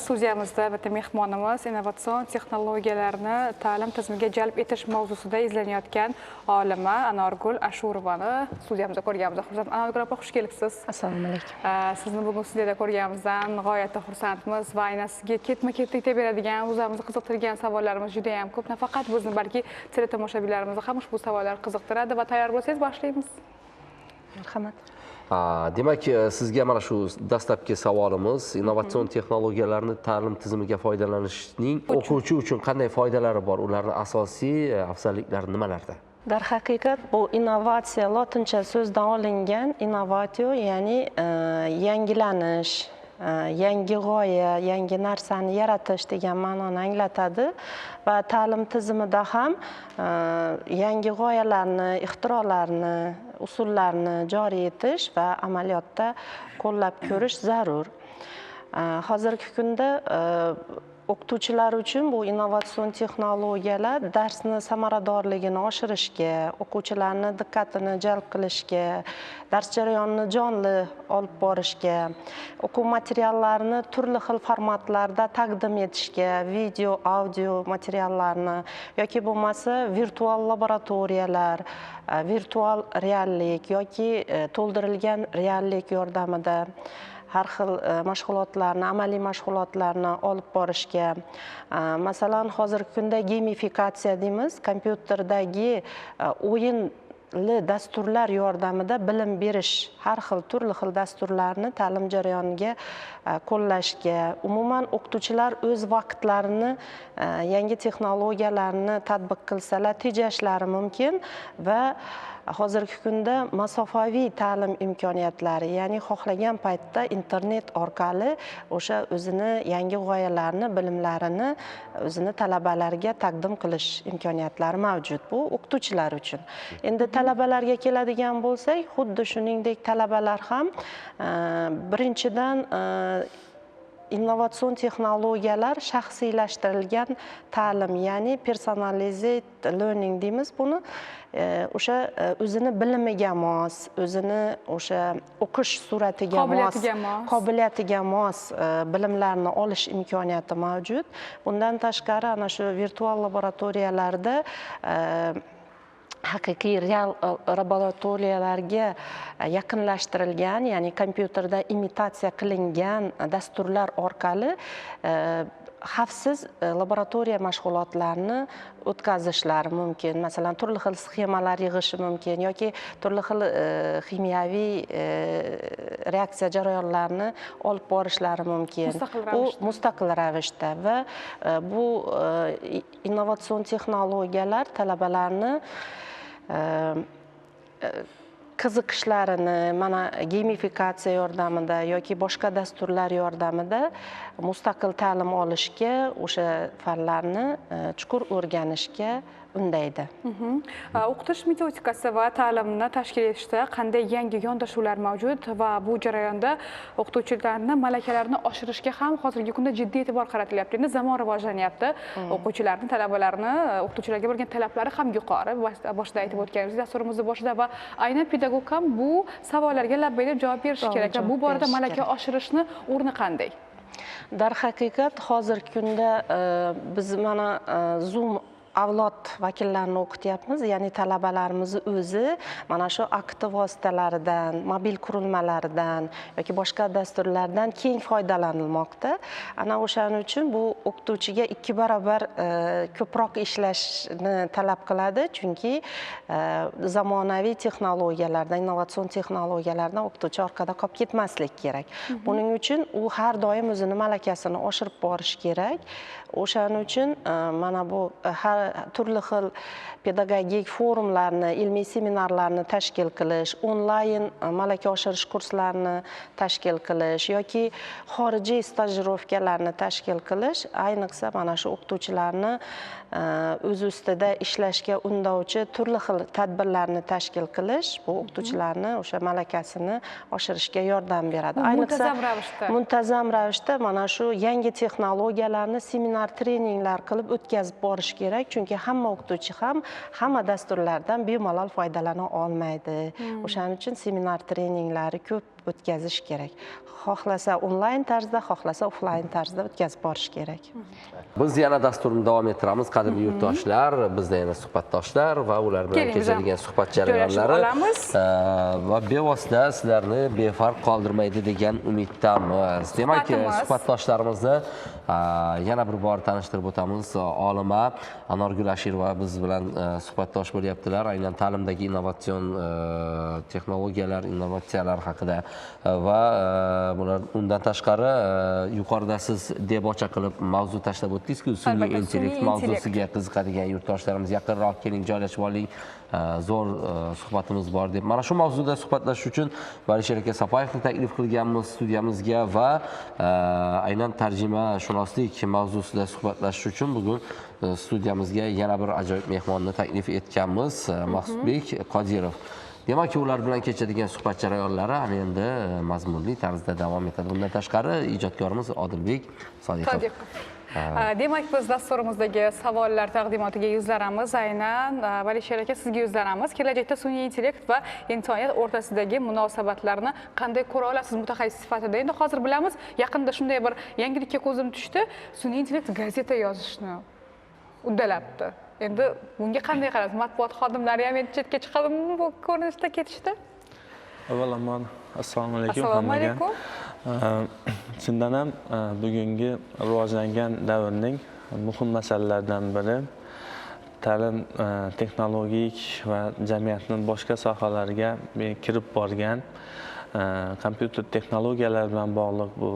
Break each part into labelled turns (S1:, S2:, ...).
S1: Studiyamizda bitta mehmonimiz innovatsion texnologiyalarni ta'lim tizimiga jalb etish mavzusida izlanayotgan olima Anorgul Ashurovani studiyamizda ko'rganimizdan xursand. Anorgul opa, xush kelibsiz.
S2: Assalomu alaykum.
S1: Sizni bugun studiyada ko'rganimizdan g'oyatda xursandmiz va aynan sizga ketma-ketlikda beradigan, o'zimizni qiziqtirgan savollarimiz juda ham ko'p. Nafaqat bizni, balki teletomoshabinlarimizni ham ushbu savollar qiziqtiradi va tayyor bo'lsangiz boshlaymiz.
S2: Marhamat.
S3: Demak, sizga mana shu dastlabki savolimiz: innovatsion texnologiyalarni ta'lim tizimiga foydalanishning o'quvchi uchun qanday foydalari bor? Ularning asosiy afzalliklari nimalarda?
S2: Darhaqiqat, bu innovatsiya lotincha so'zdan olingan, innovatio, ya'ni yangilanish, yangi g'oya, yangi narsani yaratish degan ma'noni anglatadi va ta'lim tizimida ham yangi g'oyalarni, ixtirolarni, usullarni joriy etish va amaliyotda qo'llab ko'rish zarur. Hozirgi kunda o'qituvchilar uchun bu innovatsion texnologiyalar darsni samaradorligini oshirishga, o'quvchilarni diqqatini jalb qilishga, dars jarayonini jonli olib borishga, o'quv materiallarini turli xil formatlarda taqdim etishga, video, audio materiallarni yoki bo'lmasa virtual laboratoriyalar, virtual reallik yoki to'ldirilgan reallik yordamida har xil mashg'ulotlarni, amaliy mashg'ulotlarni olib borishga. Masalan, hozirgi kunda gamifikatsiya deymiz, kompyuterdagi o'yinli dasturlar yordamida bilim berish, har xil turli xil dasturlarni ta'lim jarayoniga qo'llashga, umuman o'qituvchilar o'z vaqtlarini yangi texnologiyalarni tatbiq qilsalar tejashlari mumkin va hozirgi kunda masofaviy ta'lim imkoniyatlari, ya'ni xohlagan paytda internet orqali o'sha o'zini yangi g'oyalarini, bilimlarini o'zini talabalarga taqdim qilish imkoniyatlari mavjud. Bu o'qituvchilar uchun. Endi talabalarga keladigan bo'lsak, xuddi shuningdek talabalar ham birinchidan innovatsion texnologiyalar shaxsiylashtirilgan ta'lim, ya'ni personalized learning deymiz buni. O'sha o'zini bilimiga mos, o'zini o'sha o'qish suratiga mos, qobiliyatiga mos bilimlarni olish imkoniyati mavjud. Bundan tashqari ana shu virtual laboratoriyalarda haqiqiy real laboratoriyalarga yaqinlashtirilgan, ya'ni kompyuterda imitatsiya qilingan dasturlar orqali xavfsiz laboratoriya mashg'ulotlarini o'tkazishlari mumkin. Masalan, turli xil sxemalar yig'ishi mumkin yoki turli xil ximiyaviy reaksiya jarayonlarini olib borishlari mumkin.
S1: Mustaqil
S2: U mustaqil ravishda va bu innovatsion texnologiyalar talabalarni qiziqishlarini mana gamifikatsiya yordamida yoki boshqa dasturlar yordamida mustaqil ta'lim olishga, o'sha fanlarni chuqur o'rganishga undaydi.
S1: O'qitish metodikasi va ta'limni tashkil etishda qanday yangi yondashuvlar mavjud va bu jarayonda o'qituvchilarni malakalarini oshirishga ham hozirgi kunda jiddiy e'tibor qaratilyapti. Endi zamon rivojlanyapti. O'quvchilarni, talabalarni, o'qituvchilarga bo'lgan talablari ham yuqori. Boshida aytib o'tganimizdek, dasturimizni boshida va aynan pedagog ham bu savollarga labbay deb javob berishi kerak va bu borada malaka oshirishni o'rni qanday?
S2: Darhaqiqat, hozirgi kunda biz mana Zoom avlod vakillarini o'qityapmiz, ya'ni talabalarimizni o'zi mana shu aktiv vositalaridan, mobil qurilmalaridan yoki boshqa dasturlardan keng foydalanilmoqda. Ana o'shaning uchun bu o'qituvchiga 2 barobar ko'proq ishlashni talab qiladi, chunki zamonaviy texnologiyalardan, innovatsion texnologiyalardan o'qituvchi orqada qolib ketmaslik kerak. Buning uchun u har doim o'zini malakasini oshirib borishi kerak. O'shaning uchun mana bu har turli xil pedagogik forumlarni, ilmiy seminarlarni tashkil qilish, onlayn malaka oshirish kurslarini tashkil qilish yoki xorijiy stajirovkalarni tashkil qilish, ayniqsa mana shu o'qituvchilarni o'z ustida ishlashga undovchi turli xil tadbirlarni tashkil qilish bu o'qituvchilarni o'sha malakasini oshirishga yordam beradi.
S1: Ayniqsa muntazam ravishda.
S2: Muntazam ravishda mana shu yangi texnologiyalarni seminar, treninglar qilib o'tkazib borish kerak, chunki hamma o'qituvchi ham hamma dasturlardan bemalol foydalana olmaydi. O'shaning uchun seminar treninglari ko'p o'tkazish kerak. Xohlasa onlayn tarzda, xohlasa offlayn tarzda o'tkazib borish kerak.
S3: Biz yana dasturni davom ettiramiz, qadrli yurtdoshlar. Bizda yana suhbatdoshlar va ular bilan kechadigan suhbat jarayonlari va bevosita sizlarni befarq qoldirmaydi degan umiddamiz. Demak, suhbatdoshlarimizni yana bir bor tanishtirib o'tamiz. Olima Anorgul Ashirova biz bilan suhbatdosh bo'lyaptilar. Aynan ta'limdagi innovatsion texnologiyalar, innovatsiyalar haqida va bular undan tashqari yuqorida siz debocha qilib mavzu tashlab o'tdingiz-ku, sun'iy intellekt mavzusiga qiziqadigan yurtdoshlarimiz yaqinroq keling, joylashib oling, zo'r suhbatimiz bor deb. Mana shu mavzuda suhbatlashish uchun Alisher aka Sapayevni taklif qilganmiz studiyamizga va aynan tarjimashunoslik mavzusida suhbatlashish uchun bugun studiyamizga yana bir ajoyib mehmonni taklif etganmiz, Maqsudbek Qodirov. Demak, ular bilan kechadigan suhbat jarayonlari ana endi mazmunli tarzda davom etadi. Bundan tashqari ijodkorimiz Odilbek Sodiqov.
S1: Demak, biz dasturimizdagi savollar taqdimotiga yuzlanamiz. Aynan Alisher aka, sizga yuzlanamiz. Kelajakda sun'iy intellekt va insoniyat o'rtasidagi munosabatlarni qanday ko'ra olasiz mutaxassis sifatida? Endi hozir bilamiz, yaqinda shunday bir yangilikka ko'zim tushdi. Sun'iy intellekt gazeta yozishni uddalabdi. Endi bunga qanday qaraysiz? Matbuot xodimlari ham endi chetga chiqadimi bu ko'rinishda ketishdi?
S4: Avvalambor assalomu alaykum.
S1: Assalomu alaykum.
S4: Chindan ham bugungi rivojlangan davrning muhim masalalaridan biri ta'lim texnologik va jamiyatning boshqa sohalariga kirib borgan kompyuter texnologiyalari bilan bog'liq bu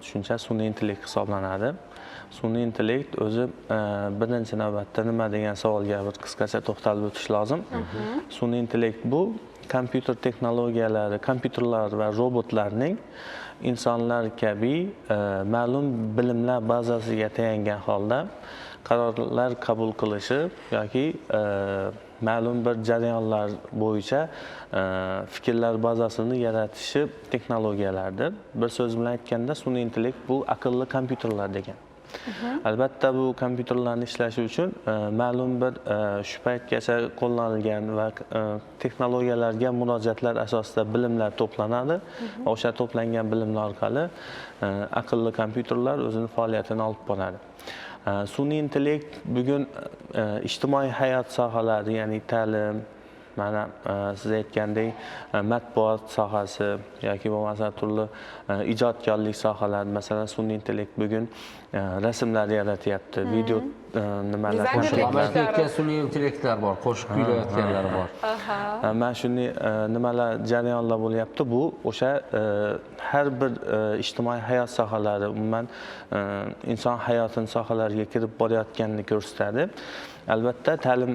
S4: tushuncha sun'iy intellekt hisoblanadi. Sun'iy intellekt o'zi birinchi navbatda nima degan savolga bir qisqacha to'xtalib o'tish lozim. Sun'iy intellekt bu kompyuter texnologiyalari, kompyuterlar va robotlarning insonlar kabi ma'lum bilimlar bazasiga tayangan holda qarorlar qabul qilishi yoki ma'lum bir jarayonlar bo'yicha fikrlar bazasini yaratishi texnologiyalardir. Bir so'z bilan aytganda, sun'iy intellekt bu aqlli kompyuterlar degan. Albatta, bu kompyuterlarni ishlashi uchun ma'lum bir shu paytgacha qo'llanilgan va texnologiyalarga murojaatlar asosida bilimlar to'planadi. O'sha to'plangan bilimlar orqali aqlli kompyuterlar o'zini faoliyatini olib boradi. Sun'iy intellekt bugun ijtimoiy hayot sohalari, ya'ni ta'lim, mana siz aytgandek matbuot sohasi yoki bo'lmasa turli ijodkorlik sohalari, masalan, sun'iy intellekt bugun rasmlar yaratyapti, video nimalar
S3: qo'shiq sun'iy intellektlar bor, qo'shiq kuylayotganlar bor.
S4: Mana shunday nimalar jarayonlar bo'lyapti. Bu o'sha har bir ijtimoiy hayot sohalari, umuman inson hayotini sohalariga kirib borayotganini ko'rsatadi. Albatta, ta'lim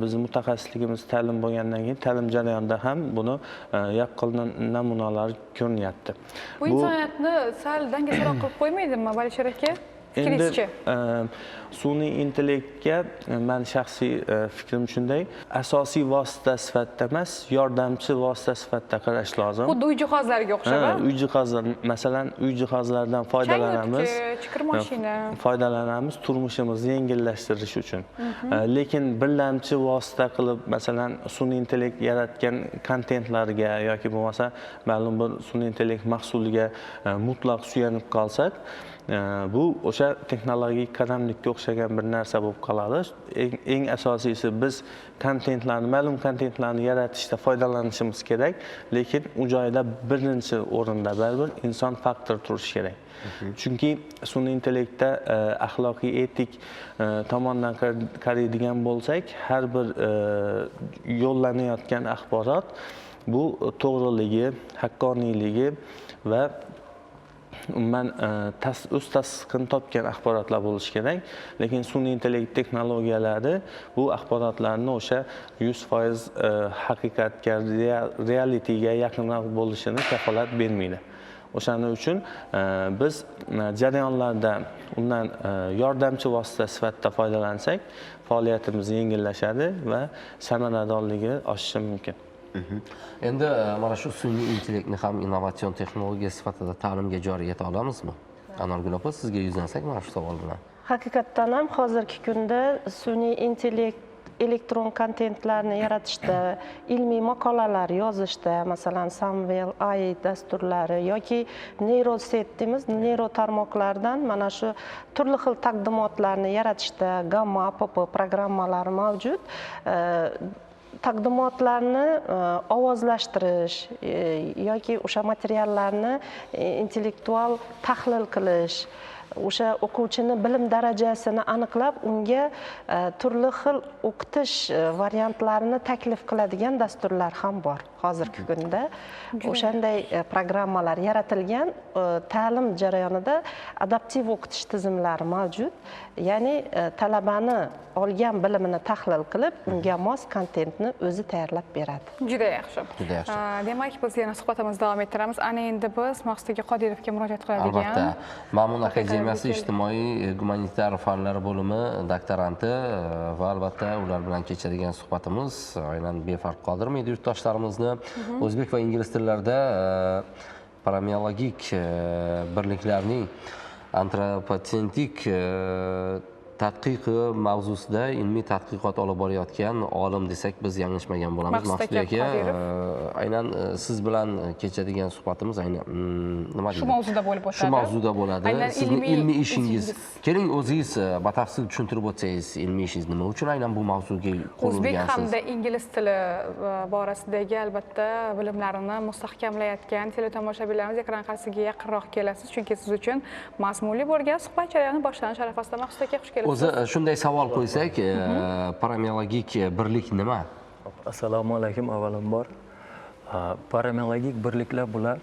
S4: bizning mutaxassisligimiz ta'lim bo'lgandan keyin ta'lim jarayonida ham buni yaqqol namunalar ko'rinyapti.
S1: Bu insoniyatni sal dangasaroq qilib qo'ymaydimi, Alisher aka?
S4: Endi sun'iy intellektga men shaxsiy fikrim shunday, asosiy vosita sifatida emas, yordamchi vosita sifatida qarash lozim.
S1: Xuddi uy jihozlariga o'xshab,
S4: uy jihozlari, masalan, uy jihozlaridan foydalanamiz,
S1: kir mashina
S4: foydalanamiz turmushimizni yengillashtirish uchun. Lekin birlamchi vosita qilib, masalan, sun'iy intellekt yaratgan kontentlarga yoki bo'lmasa ma'lum bir sun'iy intellekt mahsuliga mutlaq suyanib qolsak, bu o'sha texnologik qadamlikka o'xshagan bir narsa bo'lib qoladi. Eng asosiysi, biz kontentlarni, ma'lum kontentlarni yaratishda foydalanishimiz kerak, lekin u joyda birinchi o'rinda baribir inson faktori turishi kerak. Chunki sun'iy intellektda axloqiy, etik tomondan qaraydigan bo'lsak, har bir yo'llanayotgan axborot bu to'g'riligi, haqqoniyligi va umuman o'z tasdiqini topgan axborotlar bo'lishi kerak. Lekin sun'iy intellekt texnologiyalari bu axborotlarni o'sha 100% haqiqatga, realitiga yaqinroq bo'lishini kafolat bermaydi. O'shaning uchun biz jarayonlarda undan yordamchi vosita sifatida foydalansak, faoliyatimiz yengillashadi va samaradorligi oshishi mumkin.
S3: Endi mana shu sun'iy intellektni ham innovatsion texnologiya sifatida ta'limga joriy eta olamizmi? Anorgul opa, sizga yuzlansak mana shu savol bilan.
S2: Haqiqatdan ham hozirgi kunda sun'iy intellekt Elektron kontentlarni yaratishda, ilmiy maqolalar yozishda, masalan, Samvel AI dasturlari yoki нейросеть deymiz, neyro tarmoqlardan mana shu turli xil taqdimotlarni yaratishda Gamma app programmalari mavjud. Taqdimotlarni ovozlashtirish yoki o'sha materiallarni intellektual tahlil qilish, o'sha o'quvchini bilim darajasini aniqlab, unga turli xil o'qitish variantlarini taklif qiladigan dasturlar ham bor hozirgi kunda. O'shanday programmalar yaratilgan. Ta'lim jarayonida adaptiv o'qitish tizimlari mavjud, ya'ni talabani olgan bilimini tahlil qilib, unga mos kontentni o'zi tayyorlab beradi.
S1: Juda yaxshi.
S3: Juda yaxshi.
S1: Demak, biz yana suhbatimizni davom ettiramiz. Ana endi biz Maqsud aka Qodirovga murojaat qiladigan.
S3: Albatta. Ma'mun akademiyasi ijtimoiy gumanitar fanlar bo'limi doktoranti va albatta ular bilan kechadigan suhbatimiz aynan befarq qoldirmaydi yurtdoshlarimizni. O'zbek va ingliz tillarida paremiologik birliklarning antropotsentrik tadqiqi mavzusida ilmiy tadqiqot olib borayotgan olim desak biz yanglishmagan bo'lamiz.
S1: Maqsud aka,
S3: aynan siz bilan kechadigan suhbatimiz aynan nima deydi?
S1: Shu mavzuda bo'lib o'tadi.
S3: Shu mavzuda bo'ladi. Sizning ilmiy ishingiz. Keling, o'zingiz batafsil tushuntirib o'tsangiz, ilmiy ishingiz nima uchun aynan bu mavzuga qo'l
S1: O'zbek
S3: urgansiz?
S1: hamda ingliz tili borasidagi albatta bilimlarini mustahkamlayotgan teletomoshabinlarimiz ekran qarshisiga yaqinroq kelasiz, chunki siz uchun mazmunli bo'lgan suhbat jarayoni boshlanish arafasida. Maqsud aka, xush kelibsiz.
S3: O'zi shunday savol qo'ysak, paremiologik birlik nima?
S5: Assalomu alaykum avvalambor. Paremiologik birliklar bular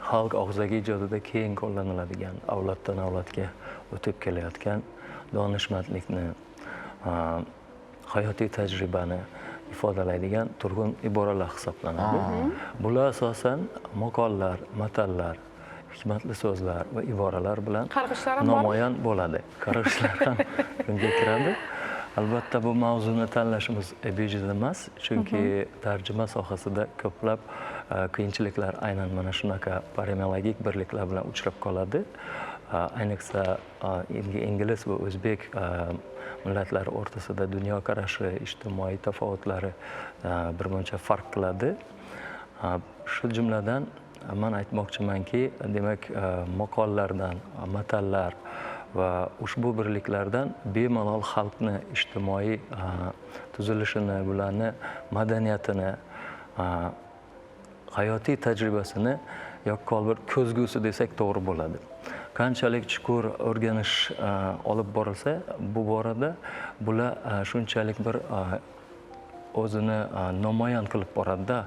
S5: xalq og'zaki ijodida keng qo'llaniladigan, avloddan avlodga o'tib kelayotgan donishmandlikni, hayotiy tajribani ifodalaydigan turg'un iboralar hisoblanadi. Bular asosan maqollar, matallar, hikmatli so'zlar va iboralar bilan namoyon bo'ladi. Qarg'ishlar ham bunga kiradi. Albatta bu mavzuni tanlashimiz bejiz emas, chunki tarjima sohasida ko'plab qiyinchiliklar aynan mana shunaqa paremiologik birliklar bilan uchrab qoladi. Ayniqsa ingliz va o'zbek millatlari o'rtasida dunyoqarashi, ijtimoiy tafovutlari birmuncha farq qiladi. Shu jumladan man aytmoqchimanki, demak, maqollardan, matallar va ushbu birliklardan bemalol xalqni ijtimoiy tuzilishini, bularni madaniyatini, hayotiy tajribasini yaqqol bir ko'zgusi desak to'g'ri bo'ladi. Qanchalik chuqur o'rganish olib borilsa, bu borada bular shunchalik bir o'zini namoyon qilib boradida,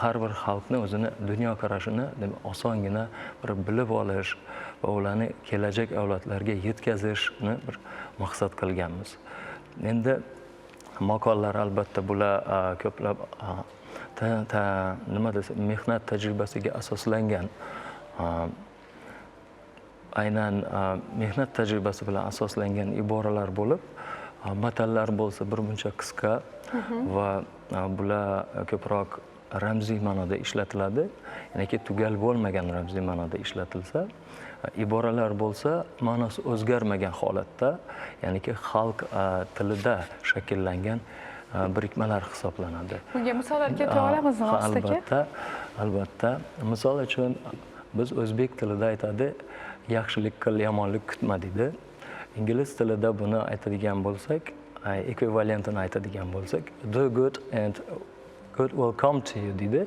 S5: har bir xalqni o'zini dunyoqarashini osongina bir bilib olish va ularni kelajak avlodlarga yetkazishni bir maqsad qilganmiz. Endi maqollar albatta bular ko'plab nima desa, mehnat tajribasiga asoslangan, aynan mehnat tajribasi bilan asoslangan iboralar bo'lib, matallar bo'lsa birmuncha qisqa va bular ko'proq ramziy ma'noda ishlatiladi, ya'niki tugal bo'lmagan ramziy ma'noda ishlatilsa, iboralar bo'lsa ma'nosi o'zgarmagan holatda, ya'niki xalq tilida shakllangan birikmalar hisoblanadi.
S1: Bunga misollar keltira olamizmi, Maqsud aka?
S5: Albatta, albatta. Misol uchun biz o'zbek tilida aytadi, yaxshilik qil, yomonlik kutma deydi. Ingliz tilida buni aytadigan bo'lsak, ekvivalentini aytadigan bo'lsak, do good and good will come to you deydi.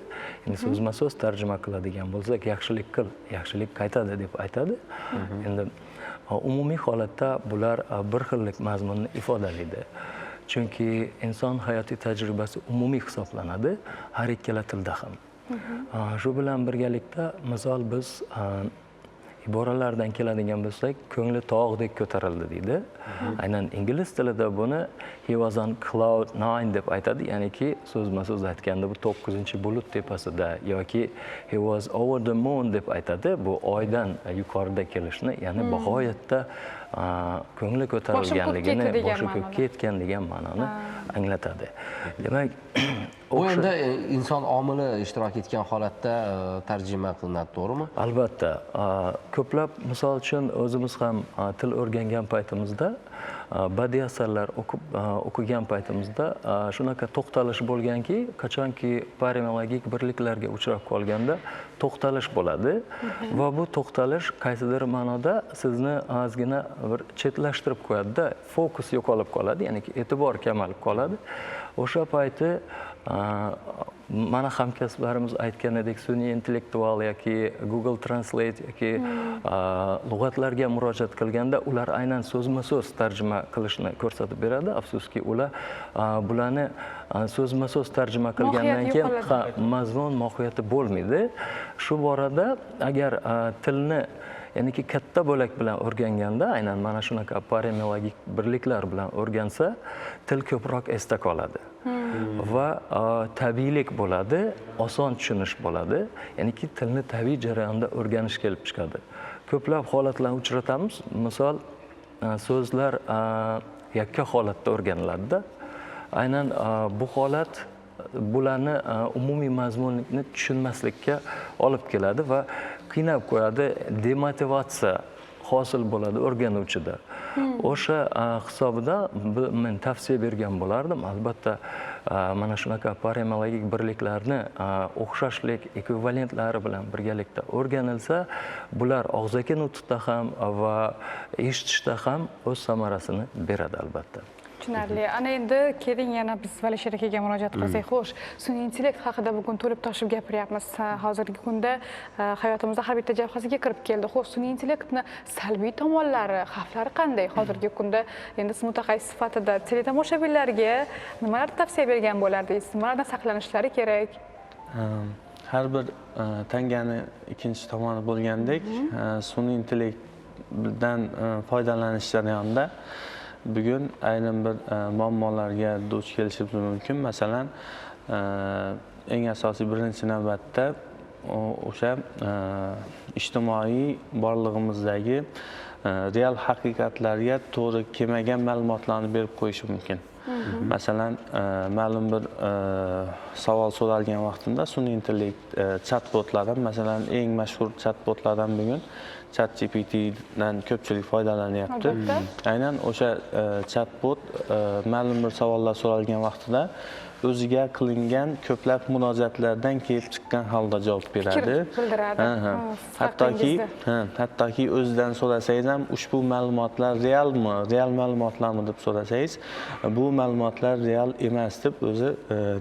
S5: Endi so'zma-so'z tarjima qiladigan bo'lsak, yaxshilik qil, yaxshilik qaytadi deb aytadi. Endi umumiy holatda bular bir xillik mazmunni ifodalaydi. Chunki inson hayotiy tajribasi umumiy hisoblanadi har ikkala tilda ham. Shu bilan birgalikda misol biz iboralardan keladigan bo'lsak, ko'ngli tog'dek ko'tarildi deydi. Aynan ingliz tilida buni he was on cloud 9 deb aytadi, ya'niki so'zma-so'z aytganda bu 9-bulut tepasida yoki he was over the moon deb aytadi. Bu oydan yuqorida kelishni, ya'ni bag'oyatda ko'ngli ko'tarilganligini, boshi ko'kka yetgan degan ma'noni anglatadi. Demak,
S3: bu endi inson omili ishtirok etgan holatda tarjima qilinadi, to'g'rimi?
S5: Albatta, Ko'plab, misol uchun, o'zimiz ham til o'rgangan paytimizda, badiiy asarlar o'qigan paytimizda shunaqa to'xtalish bo'lganki, qachonki paremiologik birliklarga uchrab qolganda to'xtalish bo'ladi va bu to'xtalish qaysidir ma'noda sizni ozgina bir chetlashtirib qo'yadi-da, fokus yo'qolib qoladi, ya'ni e'tibor kamalib qoladi. O'sha payti mana hamkasblarimiz aytganidek sun'iy intellektual yoki Google Translate yoki lug'atlarga murojaat qilganda ular aynan so'zma-so'z tarjima qilishni ko'rsatib beradi. Afsuski, ular bularni so'zma-so'z tarjima qilgandan keyin mazmun mohiyati bo'lmaydi. Shu borada agar tilni, ya'niki katta bo'lak bilan o'rganganda, aynan mana shunaqa paremiologik birliklar bilan o'rgansa, til ko'proq esda qoladi va tabiiylik bo'ladi, oson tushunish bo'ladi, ya'niki tilni tabiiy jarayonda o'rganish kelib chiqadi. Ko'plab holatlarni uchratamiz, misol so'zlar yakka holatda o'rganiladida, aynan bu holat bularni umumiy mazmunni tushunmaslikka olib keladi va qiynab qo'yadi, demotivatsiya hosil bo'ladi o'rganuvchida. O'sha hisobida men tavsiya bergan bo'lardim, albatta mana shunaqa paremiologik birliklarni o'xshashlik ekvivalentlari bilan birgalikda o'rganilsa, bular og'zaki nutqda ham va eshitishda ham o'z samarasini beradi albatta.
S1: Tushunarli. Ana endi keling yana biz Valisher akaga murojaat qilsak. Xo'sh, sun'iy intellekt haqida bugun to'lib toshib gapiryapmiz. Hozirgi kunda hayotimizda har bitta jabhasiga kirib keldi. Xo'sh, sun'iy intellektni salbiy tomonlari, xavflari qanday? Hozirgi kunda endi siz mutaxassis sifatida teletomoshabinlarga nimalar tavsiya bergan bo'lardingiz? Nimalardan saqlanishlari kerak?
S4: Har bir tangani ikkinchi tomoni bo'lgandek, sun'iy intellektdan foydalanish jarayonida bugun ayrim bir muammolarga duch kelishimiz mumkin. Masalan, eng asosiy birinchi navbatda o'sha ijtimoiy borlig'imizdagi real haqiqatlarga to'g'ri kelmagan ma'lumotlarni berib qo'yishi mumkin. Masalan, ma'lum bir savol so'ralgan vaqtida sun'iy intellekt chatbotlardan, masalan, eng mashhur chatbotlardan bugun ChatGPTdan ko'pchilik foydalanyapti. Aynan o'sha chatbot ma'lum bir savollar so'ralgan vaqtida o'ziga qilingan ko'plab murojaatlardan kelib chiqqan holda javob beradi.
S1: Fikr bildiradi.
S4: Hattoki o'zidan so'rasangiz ham ushbu ma'lumotlar realmi, real ma'lumotlarmi deb so'rasangiz, bu ma'lumotlar real emas deb o'zi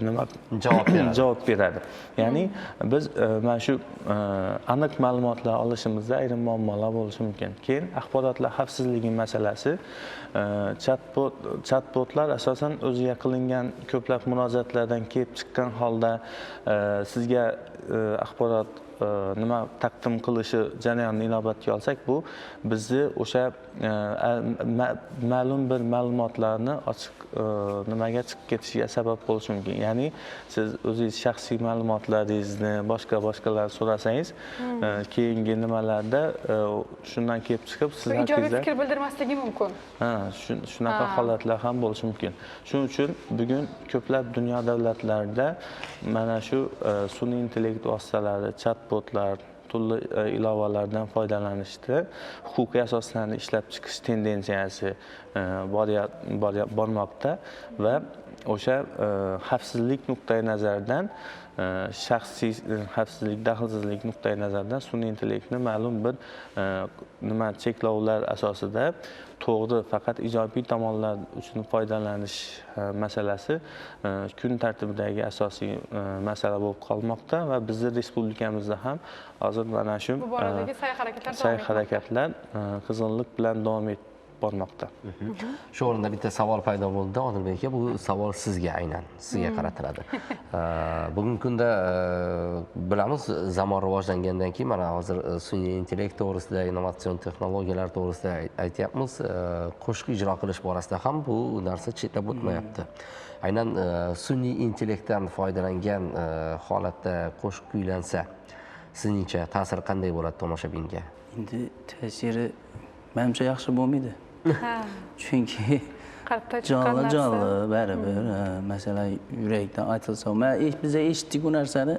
S4: nima
S3: javob beradi.
S4: Javob beradi. Ya'ni biz mana shu aniq ma'lumotlar olishimizda ayrim muammolar bo'lishi mumkin. Keyin axborotlar xavfsizligi masalasi, chatbotlar asosan o'ziga qilingan ko'plab murojaatlardan kelib chiqqan holda sizga axborot nima taqdim qilishi jarayonini inobatga olsak, bu bizni o'sha ma'lum bir ma'lumotlarni ochiq nimaga chiqib ketishiga sabab bo'lishi mumkin. Ya'ni siz o'zingiz shaxsiy ma'lumotlaringizni boshqa-boshqalar so'rasangiz, keyingi nimalarda shundan kelib chiqib siz
S1: ijobiy fikr bildirmasligi mumkin.
S4: Ha, shunaqa holatlar ham bo'lishi mumkin. Shuning uchun bugun ko'plab dunyo davlatlarida mana shu sun'iy intellekt vositalari, chatbotlar, turli ilovalardan foydalanishda huquqiy asoslarni ishlab chiqish tendensiyasi bormoqda va o'sha xavfsizlik nuqtai nazaridan, shaxsiy xavfsizlik, daxlsizlik nuqtai nazaridan sun'iy intellektni ma'lum bir nima cheklovlar asosida to'g'ri, faqat ijobiy tomonlar uchun foydalanish masalasi kun tartibidagi asosiy masala bo'lib qolmoqda va bizni respublikamizda ham hozir mana shu
S1: bu boradagi sa'y-harakatlar
S4: qizg'inlik bilan davom etib bormoqda.
S3: Shu o'rinda bitta savol paydo bo'ldi, Odilbek aka, bu savol sizga, aynan sizga qaratiladi. Bugungi kunda bilamiz, zamon rivojlangandan keyin mana hozir sun'iy intellekt to'g'risida, innovatsion texnologiyalar to'g'risida aytyapmiz, qo'shiq ijro qilish borasida ham bu narsa chetlab o'tmayapti. Aynan sun'iy intellektdan foydalangan holatda qo'shiq kuylansa, sizningcha ta'siri qanday bo'ladi tomoshabinga?
S6: Endi ta'siri menimcha yaxshi bo'lmaydi. Chunki
S1: Qalbdan chiqqan narsa.
S6: Jonli, baribir. Masalan, yurakdan aytilsa, biz eshitdik u narsani.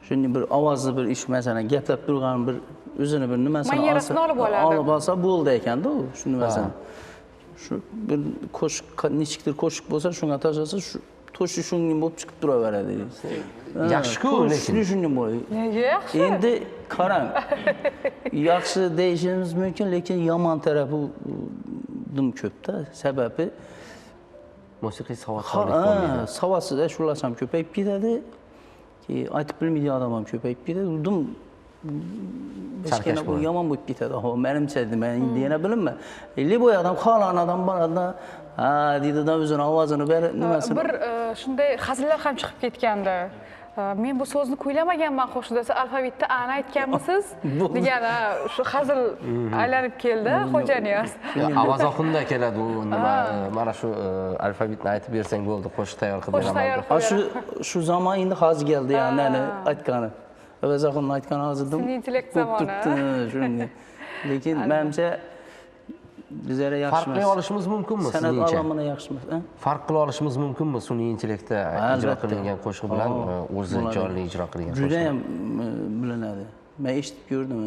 S6: Shunday bir ovozni bir ish, masalan, gaplab turgan bir o'zini bir nimasini
S1: olib oladi.
S6: Olib olsa bo'ldi ekanda u, shu nimasini. Shu bir qo'shiq, nechikdir qo'shiq bo'lsa, shunga tashlasa, shu to'shi shunga bo'lib chiqib turaveradi.
S3: Yaxshi-ku, lekin.
S6: Shunga bo'ladi.
S1: Nega yaxshi?
S6: Endi qarang. Yaxshi deyishimiz mumkin, lekin yomon tarafi dim ko'p-da. Sababi
S3: musiqiy savodxonlik bo'lmaydi.
S6: Savodsiz shular ham ko'payib ketadi. Aytib bilmaydigan odam ham ko'payib ketadi. Dim
S3: sarkash bo'ladi.
S6: Yomon bo'lib ketadi. Hop, menimcha, men endi yana bilinma. Liboy odam xohlagan odam boradi, ha deydi, o'zini ovozini berib, nimasini.
S1: Bir shunday hazillar ham chiqib ketgandi. Men bu so'zni kuylamaganman qo'shiqda, alfabetda ani aytganmisiz degan shu hazil aylanib keldi Xo'janiyoz.
S3: Avaz oxunda keladi u nima, mana shu alfabetni aytib bersang bo'ldi, qo'shiq tayyor qilib beraman.
S6: Shu zamon endi hozir keldi, ya'ni aytgani. Avaz oxundni aytgani hozir
S1: sun'iy intellekt zamoni.
S6: Shunday. Lekin menimcha bizlarga yaxshi emas.
S3: Farq qila olishimiz mumkinmi
S6: San'at
S3: sizningcha?
S6: olamini yaxshi emas.
S3: Farq qila olishimiz mumkinmi sun'iy intellektda ijro qilingan qo'shiq bilan o'zi jonli ijro qilingan qo'shiq?
S6: Juda ham bilinadi. Men eshitib ko'rdim.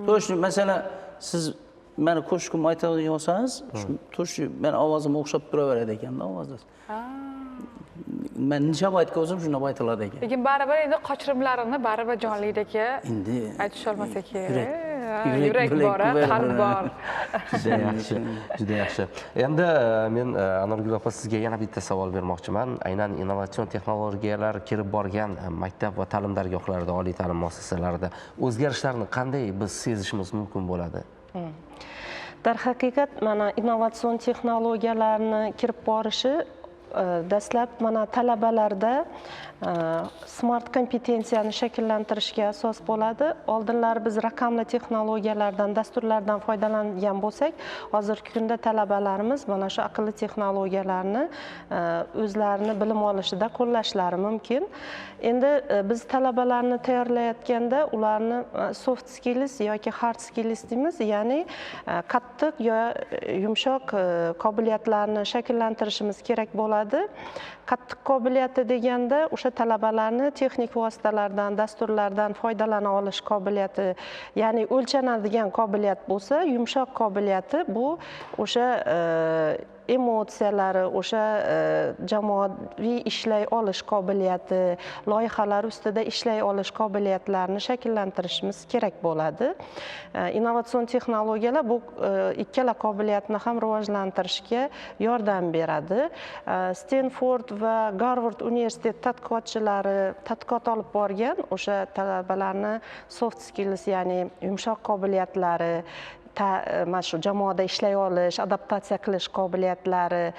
S6: To'shni, masalan, siz meni qo'shiqimni aytadigan bo'lsangiz, to'shni meni ovozimga o'xshab turaveradi ekanda ovozingiz. Men necha baytga o'zim shunda baytiladi ekan.
S1: Lekin baribir endi qochirimlarini baribir jonlidagi aytisha olmasa kerak. Yurak bor, qalb bor.
S3: Juda yaxshi, juda yaxshi. Endi men Anorgul opa sizga yana bitta savol bermoqchiman. Aynan innovatsion texnologiyalar kirib borgan maktab va ta'lim dargohlarida, oliy ta'lim muassasalarida o'zgarishlarni qanday biz sezishimiz mumkin bo'ladi?
S2: Darhaqiqat mana innovatsion texnologiyalarni kirib borishi dastlab mana talabalarda smart kompetensiyani shakllantirishga asos bo'ladi. Oldinlari biz raqamli texnologiyalardan, dasturlardan foydalangan bo'lsak, hozirgi kunda talabalarimiz mana shu aqlli texnologiyalarni o'zlarini bilim olishida qo'llashlari mumkin. Endi biz talabalarni tayyorlayotganda ularni soft skills yoki hard skills deymiz, ya'ni qattiq yo yumshoq qobiliyatlarni shakllantirishimiz kerak bo'ladi. Qattiq qobiliyati deganda o'sha talabalarni texnik vositalardan, dasturlardan foydalana olish qobiliyati, ya'ni o'lchanadigan qobiliyat bo'lsa, yumshoq qobiliyati bu o'sha emotsiyalari, o'sha jamoaviy ishlay olish qobiliyati, loyihalar ustida ishlay olish qobiliyatlarini shakllantirishimiz kerak bo'ladi. Innovatsion texnologiyalar bu ikkala qobiliyatni ham rivojlantirishga yordam beradi. Stanford va Garvard universiteti tadqiqotchilari tadqiqot olib borgan o'sha talabalarni soft skills, ya'ni yumshoq qobiliyatlari, mana shu jamoada ishlay olish, adaptatsiya qilish qobiliyatlari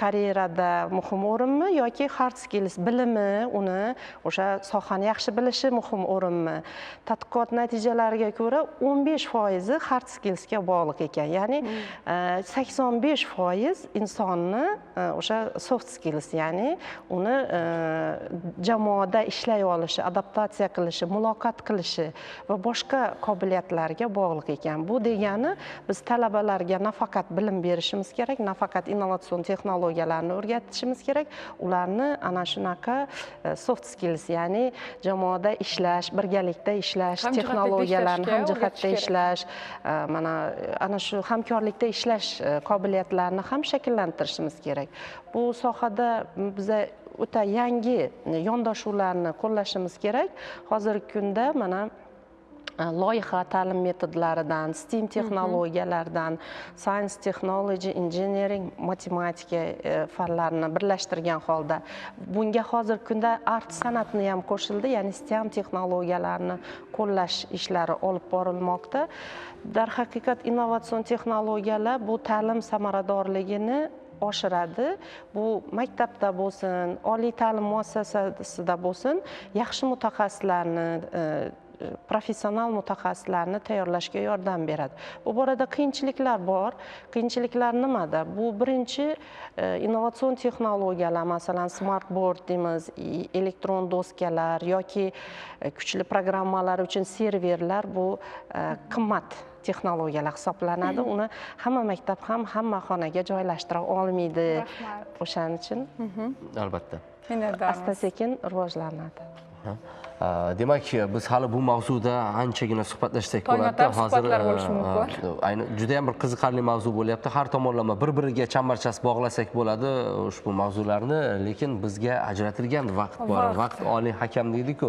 S2: karyerada muhim o'rinmi yoki hard skills bilimi, uni o'sha sohani yaxshi bilishi muhim o'rinmi? Tadqiqot natijalariga ko'ra 15% hard skillsga bog'liq ekan. Ya'ni 85% insonni o'sha soft skills, ya'ni uni jamoada ishlay olishi, adaptatsiya qilishi, muloqot qilishi va boshqa qobiliyatlarga bog'liq ekan. Bu degani biz talabalarga nafaqat bilim berishimiz kerak, nafaqat innovatsion texnologiyalarni o'rgatishimiz kerak, ularni ana shunaqa soft skills, ya'ni jamoada ishlash, birgalikda ishlash, texnologiyalarni hamjihatda ishlash, mana ana shu hamkorlikda ishlash qobiliyatlarini ham shakllantirishimiz kerak. Bu sohada biza o'ta yangi yondashuvlarni qo'llashimiz kerak. Hozirgi kunda mana loyiha ta'lim metodlaridan, STEM texnologiyalaridan, science, technology, engineering, matematika fanlarini birlashtirgan holda bunga hozirgi kunda art san'atni ham qo'shildi, ya'ni STEM texnologiyalarini qo'llash ishlari olib borilmoqda. Darhaqiqat innovatsion texnologiyalar bu ta'lim samaradorligini oshiradi. Bu maktabda bo'lsin, oliy ta'lim muassasasida bo'lsin, yaxshi mutaxassislarni Professional mutaxassislarni tayyorlashga yordam beradi. Bu borada qiyinchiliklar bor. Qiyinchiliklar nimada? Bu birinchi innovatsion texnologiyalar, masalan, smart board deymiz, elektron doskalar yoki kuchli programmalar uchun serverlar, bu qimmat texnologiyalar hisoblanadi. Uni hamma maktab ham hamma xonaga joylashtira olmaydi.
S1: Rahmat.
S2: O'shaning uchun
S3: Albatta.
S1: Minnatdormiz.
S2: Asta sekin rivojlanadi.
S3: Demak, biz hali bu mavzuda anchagina suhbatlashsak
S1: Tong
S3: bo'ladi.
S1: otar suhbatlar bo'lishi mumkin.
S3: Ayni juda ham bir qiziqarli mavzu bo'lyapti. Har tomonlama bir-biriga chambarchas bog'lasak bo'ladi ushbu mavzularni, lekin bizga ajratilgan vaqt bor.
S1: Vaqt.
S3: Vaqt oliy hakam deydi-ku.